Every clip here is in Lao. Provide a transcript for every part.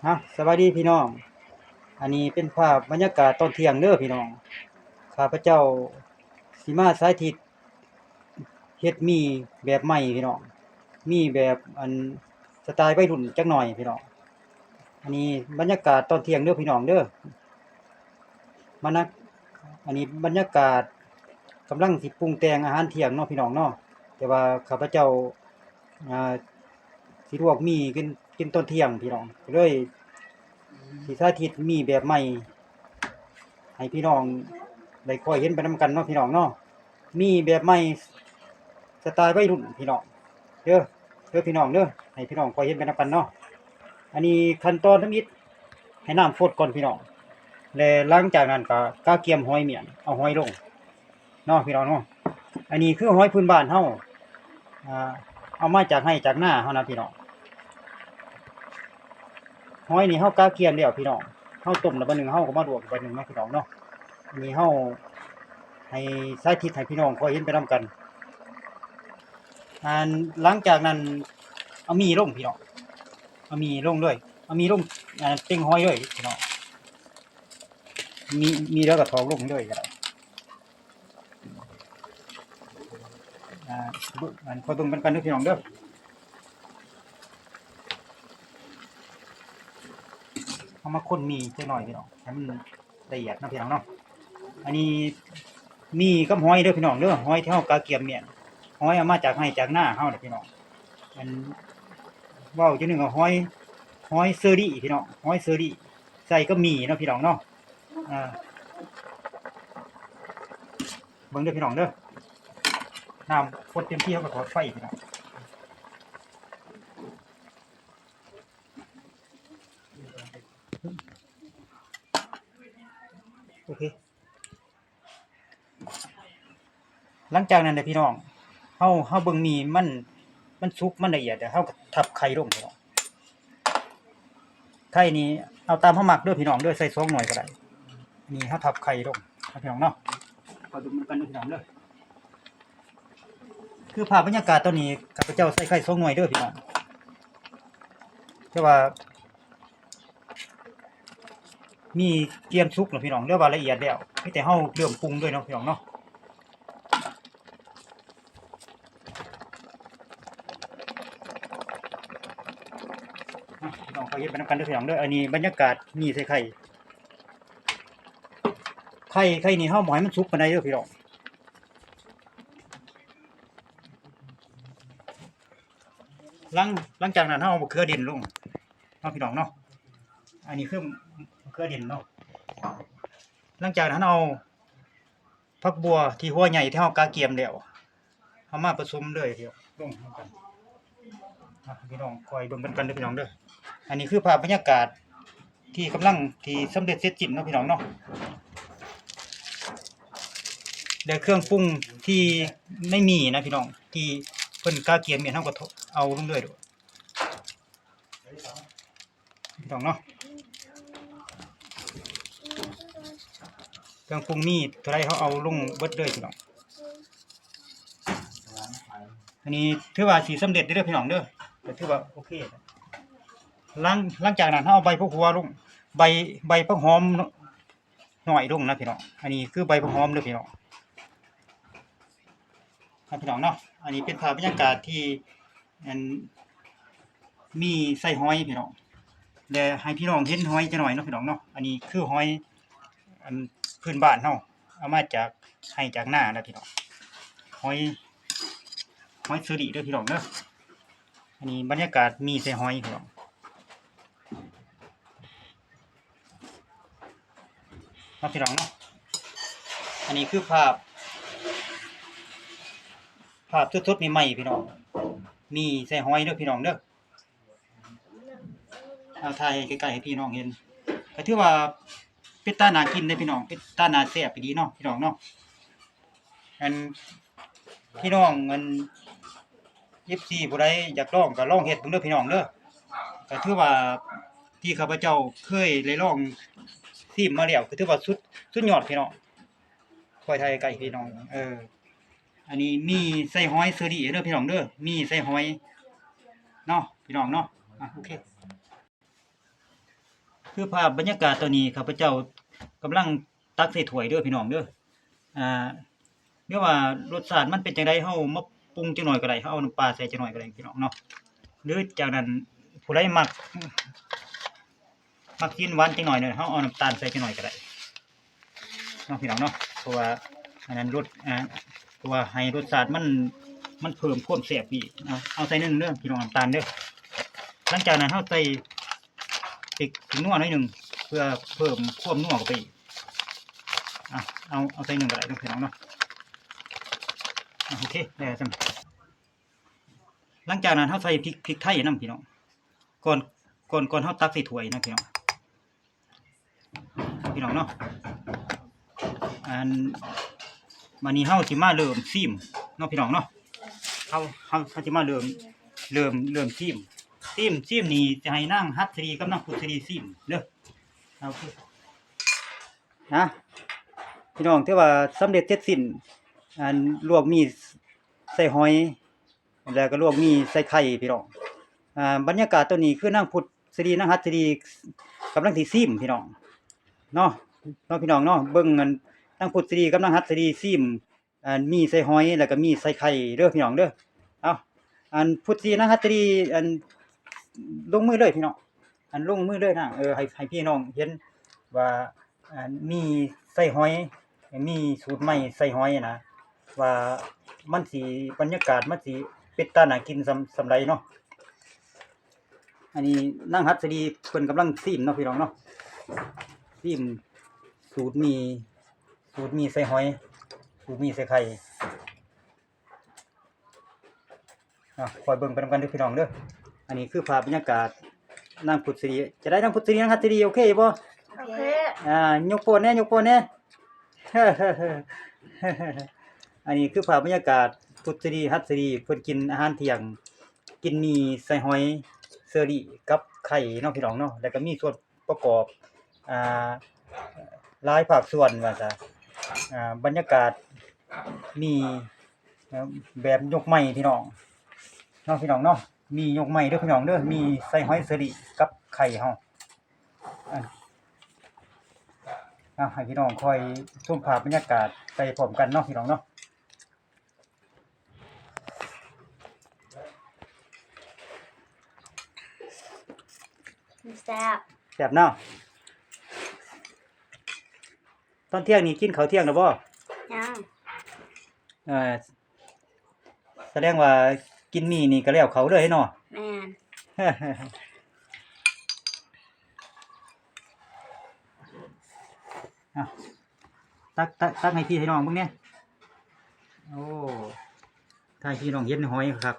ຮະ ສະບາຍດີພີ່ນ້ອງ. ອັນນີ້ເປັນພາບບັນຍາກາດຕອນທ່ຽງເດີພີ່ນ້ອງ. ຂ້າພະເຈົ້າຊິມາສາທິດເຮັດໝີ່ແບບໃໝ່ພີ່ນ້ອງ, ໝີ່ແບບ ອັນ ສະຕາຍໄວລຸ້ນຈັກໜ້ອຍພີ່ນ້ອງ. ອັນນີ້ບັນຍາກາດຕອນທ່ຽງເດີພີ່ນ້ອງເດີ. ມານັກ ອັນນີ້ບັນຍາກາດກຳລັງຊິປຸງແຕ່ງອາຫານທ່ຽງເນາະພີ່ນ້ອງເນາະ. ແຕ່ວ່າຂ້າພະເຈົ້າ ອ່າ ຊິລວກໝີ່ກິນ ກິນຕອນທ່ຽງພີ່ນ້ອງ, ກໍເລີຍຊິສາທິດໝີ່ແບບໃໝ່ໃຫ້ພີ່ນ້ອງໄດ້ຄ່ອຍເຫັນໄປນຳກັນເນາະພີ່ນ້ອງເນາະ. ໝີ່ແບບໃໝ່ສະຕາຍໄວລຸ້ນພີ່ນ້ອງເດີ ເດີພີ່ນ້ອງເດີ, ໃຫ້ພີ່ນ້ອງຄ່ອຍເຫັນໄປນຳກັນເນາະ. ອັນນີ້ຂັ້ນຕອນທຳອິດ ໃຫ້ນ້ຳຟົດກ່ອນພີ່ນ້ອງ ແລະ ຫຼັງຈາກນັ້ນກໍກະກຽມຫອຍມ້ຽນ ເອົາຫອຍລົງ ເນາະພີ່ນ້ອງເນາະ. ອັນນີ້ຄືຫອຍພື້ນບ້ານເຮົາ ອ່າ ເອົາມາຈາກໄຮ່ຈາກນາເຮົານະພີ່ນ້ອງ. ຫອຍນີ້ເຮົາກະກຽມແລ້ວພີ່ນ້ອງ, ເຮົາຕົ້ມແລ້ວບາດໜຶ່ງ ເຮົາກໍມາລວກອີກບາດໜຶ່ງເນາະພີ່ນ້ອງເນາະ. ອັນນີ້ເຮົາໃຫ້ສາທິດໃຫ້ພີ່ນ້ອງຄ່ອຍເຫັນໄປນຳກັນ. ອັນ ຫຼັງຈາກນັ້ນເອົາໝີ່ລົງພີ່ນ້ອງ, ເອົາໝີ່ລົງເລີຍ, ເອົາໝີ່ລົງ ອັນ ເຕັງຫອຍເລີຍພີ່ນ້ອງ. ມີ ມີແລ້ວກໍຖອກລົງເລີຍກໍໄດ້. ອ່າ ເບິ່ງ ອັນ ຄ່ອຍເບິ່ງນຳກັນເດີພີ່ນ້ອງເດີ. ເຮົາມາຄົນໝີ່ຈັກໜ້ອຍພີ່ນ້ອງ ໃຫ້ມັນລະອຽດເນາະພີ່ນ້ອງເນາະ. ອັນນີ້ໝີ່ກັບຫອຍເດີພີ່ນ້ອງເດີ, ຫອຍທີ່ເຮົາກະກຽມມ້ຽນ, ຫອຍເອົາມາຈາກໄຮ່ຈາກນາເຮົາເດີພີ່ນ້ອງ. ອັນ ເວົ້າຈັ່ງໜຶ່ງກໍຫອຍ ຫອຍເຊີຣີພີ່ນ້ອງ, ຫອຍເຊີຣີ ໃສ່ກັບໝີ່ເນາະພີ່ນ້ອງເນາະ. ອ່າ ເບິ່ງເດີພີ່ນ້ອງເດີ, ນ້ຳຟົດເຕັມທີ່ ເຮົາກໍຖອດໄຟພີ່ນ້ອງ. ໂອເຄ ຫຼັງຈາກນັ້ນເດີພີ່ນ້ອງ ເຮົາ ເຮົາເບິ່ງໝີ່ມັນ ມັນສຸກ ມັນລະອຽດແລ້ວ ເຮົາກໍທັບໄຂ່ລົງພີ່ນ້ອງ. ໄຂ່ນີ້ເອົາຕາມເຮົາມັກເດີພີ່ນ້ອງເດີ, ໃສ່ສອງໜ່ວຍກໍໄດ້. ນີ້ເຮົາທັບໄຂ່ລົງເນາະພີ່ນ້ອງເນາະ, ມາເບິ່ງນຳກັນເດີພີ່ນ້ອງເດີ. ຄືພາບບັນຍາກາດຕອນນີ້ ຂ້າພະເຈົ້າໃສ່ໄຂ່ສອງໜ່ວຍເດີພີ່ນ້ອງ, ແຕ່ວ່າ ໝີ່ກຽມສຸກແລ້ວພີ່ນ້ອງ ຫຼືວ່າລະອຽດແລ້ວ, ມີແຕ່ເຮົາເລີ່ມປຸງເລີຍເນາະພີ່ນ້ອງເນາະ. ອ່ະ ພີ່ນ້ອງ ເຮົາເຮັດໄປນຳກັນເດີພີ່ນ້ອງເດີ. ອັນນີ້ບັນຍາກາດໝີ່ໃສ່ໄຂ່, ໄຂ່ ໄຂ່ນີ້ເຮົາບໍ່ໃຫ້ມັນສຸກປານໃດເດີພີ່ນ້ອງ. ຫຼັງ ຫຼັງຈາກນັ້ນເຮົາເອົາບັກເຂືອເດັ່ນລົງເນາະພີ່ນ້ອງເນາະ, ອັນນີ້ຄືບັກເຂືອເດັ່ນເນາະ. ຫຼັງຈາກນັ້ນເຮົາເອົາຜັກບົ່ວທີ່ຫົວໃຫຍ່ທີ່ເຮົາກະກຽມແລ້ວ ເຮົາມາປະສົມເລີຍ ລົງນຳກັນ. ອ່ະ ພີ່ນ້ອງຄ່ອຍເບິ່ງນຳກັນເດີພີ່ນ້ອງເດີ. ອັນນີ້ຄືພາບບັນຍາກາດ ທີ່ກຳລັງ ທີ່ສຳເລັດເສັດສິ້ນເນາະພີ່ນ້ອງເນາະ, ແລະເຄື່ອງປຸງທີ່ໃນໝີ່ນະພີ່ນ້ອງ ທີ່ເພິ່ນກະກຽມໝີ່ ເຮົາກໍເອົາລົງເລີຍພີ່ນ້ອງເນາະ. ເຄື່ອງປຸງມີເທົ່າໃດເຮົາເອົາລົງເບິດເລີຍພີ່ນ້ອງ. ອັນນີ້ຖືວ່າຊິສຳເລັດເດີພີ່ນ້ອງເດີ, ກໍຖືວ່າໂອເຄ. ຫຼັງ ຫຼັງຈາກນັ້ນເຮົາເອົາໃບຜັກຫົວລົງ, ໃບ ໃບຜັກຫອມໜ້ອຍລົງນະພີ່ນ້ອງ. ອັນນີ້ຄືໃບຜັກຫອມເດີພີ່ນ້ອງ ນະພີ່ນ້ອງເນາະ. ອັນນີ້ເປັນພາບບັນຍາກາດທີ່ ອັນ ໝີ່ໃສ່ຫອຍພີ່ນ້ອງ, ແລະໃຫ້ພີ່ນ້ອງເຫັນຫອຍຈັກໜ້ອຍເນາະພີ່ນ້ອງເນາະ. ອັນນີ້ຄືຫອຍ ອັນ ພື້ນບ້ານເຮົາ ເອົາມາຈາກໄຮ່ຈາກນານະພີ່ນ້ອງ, ຫອຍ ຫອຍເຊີຣີເດີພີ່ນ້ອງເດີ. ອັນນີ້ບັນຍາກາດໝີ່ໃສ່ຫອຍພີ່ນ້ອງ ເນາະພີ່ນ້ອງເນາະ. ອັນນີ້ຄືພາບ ພາບສົດໆໃໝ່ໆພີ່ນ້ອງ, ໝີ່ໃສ່ຫອຍເດີພີ່ນ້ອງເດີ. ເອົາ ຖ່າຍໃກ້ໆໃຫ້ພີ່ນ້ອງເຫັນ, ກໍຖືວ່າເປັນຕາໜ້າກິນເດ້ພີ່ນ້ອງ, ເປັນຕາໜ້າແຊບອີ່ຫຼີເນາະພີ່ນ້ອງເນາະ. ອັນ ພີ່ນ້ອງ ອັນ ເອັຟຊີ ຜູ້ໃດຢາກລອງກໍລອງເຮັດເບິ່ງເດີພີ່ນ້ອງເດີ. ກໍຖືວ່າທີ່ຂ້າພະເຈົ້າເຄີຍໄດ້ລອງຊີມມາແລ້ວ ກໍຖືວ່າສຸດ ສຸດຍອດພີ່ນ້ອງ. ຄ່ອຍຖ່າຍໃກ້ພີ່ນ້ອງ ເອີ ອັນນີ້ໝີ່ໃສ່ຫອຍເຊີຣີເດີພີ່ນ້ອງເດີ, ໝີ່ໃສ່ຫອຍເນາະພີ່ນ້ອງເນາະ. ອ່ະ ໂອເຄ. ຄືພາບບັນຍາກາດຕອນນີ້ ຂ້າພະເຈົ້າກຳລັງຕັກໃສ່ຖ້ວຍເດີພີ່ນ້ອງເດີ. ອ່າ ຫຼືວ່າລົດຊາດມັນເປັນຈັ່ງໃດ ເຮົາມາປຸງຈັກໜ່ອຍກໍໄດ້ ເຮົາເອົານ້ຳປາໃສ່ຈັກໜ່ອຍກໍໄດ້ພີ່ນ້ອງເນາະ. ຫຼືຈາກນັ້ນຜູ້ໃດມັກ ມັກຊີ້ນຫວານຈັກໜ່ອຍເນາະ ເຮົາເອົານ້ຳຕານໃສ່ຈັກໜ່ອຍກໍໄດ້ເນາະພີ່ນ້ອງເນາະ. ເພາະວ່າອັນນັ້ນລົດ ອ່າ ເພາະວ່າໃຫ້ລົດຊາດມັນ ມັນເພີ່ມຄວາມແຊບໄປອີກ. ເອົາ ເອົາໃສ່ໜຶ່ງເດີພີ່ນ້ອງ ນ້ຳຕານເດີ. ຫຼັງຈາກນັ້ນເຮົາໃສ່ ພລິກ ພລິກນົວໜ້ອຍໜຶ່ງ ເພື່ອເພີ່ມຄວາມນົວເຂົ້າໄປອີກ. ອ່ະ ເອົາ ເອົາໃສ່ໜຶ່ງກໍໄດ້ເນາະພີ່ນ້ອງເນາະ. ອ່ະ ໂອເຄ ໄດ້ແລ້ວຊັ້ນ. ຫຼັງຈາກນັ້ນເຮົາໃສ່ພລິກ ພລິກໄທນຳພີ່ນ້ອງ ກ່ອນ ກ່ອນ ກ່ອນເຮົາຕັກໃສ່ຖ້ວຍນະພີ່ນ້ອງ. ພີ່ນ້ອງເນາະ ອັນ ບາດນີ້ເຮົາຊິມາເລີ່ມຊີມເນາະພີ່ນ້ອງເນາະ. ເຮົາ ເຮົາ ເຮົາຊິມາເລີ່ມ ເລີ່ມ ເລີ່ມຊີມ ຊີມ ຊີມນີ້ຈະໃຫ້ນາງຫັດສະດີກັບນາງພຸດສະດີຊີມເດີ. ເອົາ ນະ ພີ່ນ້ອງ ຖືວ່າສຳເລັດເສັດສິ້ນ ອັນ ລວກໝີ່ໃສ່ຫອຍ ແລ້ວກໍລວກໝີ່ໃສ່ໄຂ່ພີ່ນ້ອງ. ອ່າ ບັນຍາກາດຕອນນີ້ຄືນາງພຸດສະດີ ນາງຫັດສະດີກຳລັງຊິຊີມພີ່ນ້ອງເນາະ ເນາະພີ່ນ້ອງເນາະ. ເບິ່ງອັນ ນາງພຸດສະດີກັບນາງຫັດສະດີຊີມ ອັນ ໝີ່ໃສ່ຫອຍ ແລ້ວກໍໝີ່ໃສ່ໄຂ່ເດີພີ່ນ້ອງເດີ. ເອົາ ອັນ ພຸດສະດີ ນາງຫັດສະດີ ອັນ ລົງມືເລີຍພີ່ນ້ອງ ອັນ ລົງມືເລີຍນາງ ເອີ ໃຫ້ ໃຫ້ພີ່ນ້ອງເຫັນວ່າ ອັນ ໝີ່ໃສ່ຫອຍ ໝີ່ສູດໃໝ່ໃສ່ຫອຍນະ ວ່າມັນຊິ ບັນຍາກາດມັນຊິເປັນຕາໜ້າກິນສ່ຳ ສ່ຳໃດເນາະ. ອັນນີ້ນາງຫັດສະດີເພິ່ນກຳລັງຊີມເນາະພີ່ນ້ອງເນາະ ຊີມສູດໝີ່ ສູດໝີ່ໃສ່ຫອຍ ສູດໝີ່ໃສ່ໄຂ່. ອ່ະ ຄອຍເບິ່ງໄປນຳກັນເດີພີ່ນ້ອງເດີ. ອັນນີ້ຄືພາບບັນຍາກາດນາງພຸດສະດີ ຈະໄດ້ນາງພຸດສະດີ ນາງຫັດສະດີ ໂອເຄຢູ່ບໍ່? ໂອເຄ. ອ່າ ຍົກໂປ້ແດ່ ຍົກໂປ້ແດ່. ອັນນີ້ຄືພາບບັນຍາກາດພຸດສະດີ ຫັດສະດີ ເພິ່ນກິນອາຫານທ່ຽງ ກິນໝີ່ໃສ່ຫອຍເຊີຣີກັບໄຂ່ເນາະພີ່ນ້ອງເນາະ ແລ້ວກໍມີສ່ວນ ປະກອບ ອ່າ ຫຼາຍພາກສ່ວນວ່າຊະ. ອ່າ ບັນຍາກາດມີ ເອີ ແບບຍົກໃໝ່ພີ່ນ້ອງເນາະ ພີ່ນ້ອງເນາະ ມີຍົກໃໝ່ເດີພີ່ນ້ອງເດີ ມີໃສ່ຫອຍເຊີຣີກັບໄຂ່ເຮົາ. ອ່າ ເອົາ ໃຫ້ພີ່ນ້ອງຄອຍຊົມພາບບັນຍາກາດໄປພ້ອມກັນເນາະ ພີ່ນ້ອງເນາະ. ແຊບ ແຊບເນາະ. ຕອນທ່ຽງນີ້ກິນເຂົ້າທ່ຽງແລ້ວບໍ່? ຍັງ. ເອີ ສະແດງວ່າກິນໝີ່ນີ້ກໍແລ້ວເຂົ້າເລີຍເນາະ. ແມ່ນ. ເອົາ ຕັກ ຕັກ ຕັກໃຫ້ພີ່ໃຫ້ນ້ອງເບິ່ງແດ່. ໂອ້ ຖ້າໃຫ້ພີ່ນ້ອງເຫັນຫອຍຄັກ.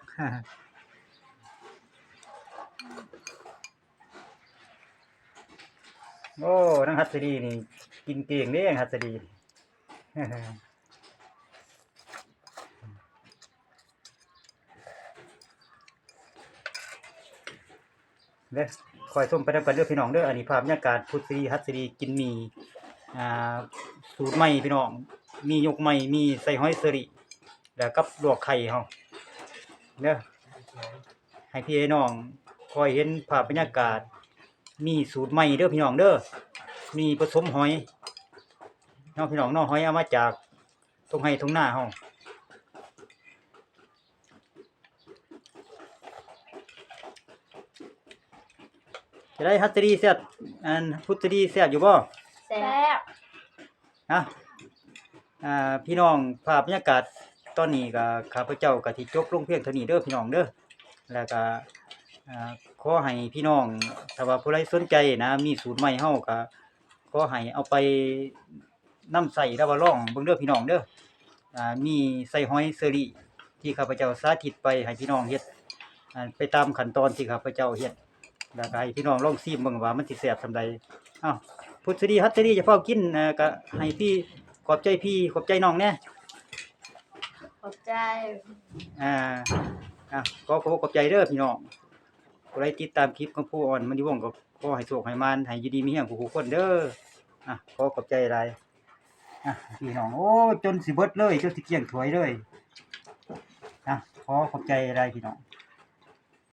ໂອ້ ນາງຫັດສະດີນີ້ກິນເກັ່ງເດ້ ນາງຫັດສະດີ. ເດີ ຄອຍຊົມໄປນຳກັນເດີພີ່ນ້ອງເດີ. ອັນນີ້ພາບບັນຍາກາດພຸດສະດີ ຫັດສະດີກິນໝີ່ ອ່າ ສູດໃໝ່ພີ່ນ້ອງ ມີຍົກໃໝ່ ມີໃສ່ຫອຍເຊີຣີ ແລ້ວກັບລວກໄຂ່ເຮົາເດີ. ໃຫ້ພີ່ໃຫ້ນ້ອງຄອຍເຫັນພາບບັນຍາກາດ ມີສູດໃໝ່ເດີພີ່ນ້ອງເດີ ມີປະສົມຫອຍເນາະ ພີ່ນ້ອງເນາະ. ຫອຍເອົາມາຈາກທົ່ງໄຮ່ທົ່ງນາເຮົາ. ຈະໄດ້ ຫັດສະດີແຊບ ອັນ ພຸດສະດີແຊບຢູ່ບໍ່? ແຊບ. ນະ ອ່າ ພີ່ນ້ອງ ພາບບັນຍາກາດຕອນນີ້ກໍ ຂ້າພະເຈົ້າກໍຊິຈົບລົງພຽງເທົ່ານີ້ເດີພີ່ນ້ອງເດີ. ແລ້ວກໍ ອ່າ ຂໍໃຫ້ພີ່ນ້ອງ ຖ້າວ່າຜູ້ໃດສົນໃຈນະ ມີສູດໃໝ່ເຮົາກໍຂໍໃຫ້ເອົາໄປນຳໃຊ້ ຫຼືວ່າລອງເບິ່ງເດີພີ່ນ້ອງເດີ. ອ່າ ມີໃສ່ຫອຍເຊີຣີ ທີ່ຂ້າພະເຈົ້າສາທິດໄປໃຫ້ພີ່ນ້ອງເຮັດ ອ່າ ໄປຕາມຂັ້ນຕອນທີ່ຂ້າພະເຈົ້າເຮັດ ແລ້ວກໍໃຫ້ພີ່ນ້ອງລອງຊີມເບິ່ງວ່າມັນຊິແຊບສ່ຳໃດ. ເອົ້າ ພຸດສະດີ ຫັດສະດີ ຢ່າຟ້າວກິນ ເອີ ກະໃຫ້ພີ່ ຂອບໃຈພີ່ ຂອບໃຈນ້ອງແດ່. ຂອບໃຈ. ອ່າ ອ່າ ຂໍຂອບອົກຂອບໃຈເດີພີ່ນ້ອງ ຜູ້ໃດຕິດຕາມຄລິບຂອງຜູ້ອ່ອນມະນີວົງ ກໍຂໍໃຫ້ໂຊກໃຫ້ໝານ ໃຫ້ຢູ່ດີມີແຮງທຸກໆຄົນເດີ. ອ່າ ຂໍຂອບໃຈຫຼາຍ. ອ່ະ ພີ່ນ້ອງ ໂອ້ ຈົນຊິເບິດເລີຍ ຈົນຊິກ້ຽງຖ້ວຍເລີຍ. ອ່ະ ຂໍຂອບໃຈຫຼາຍພີ່ນ້ອງ.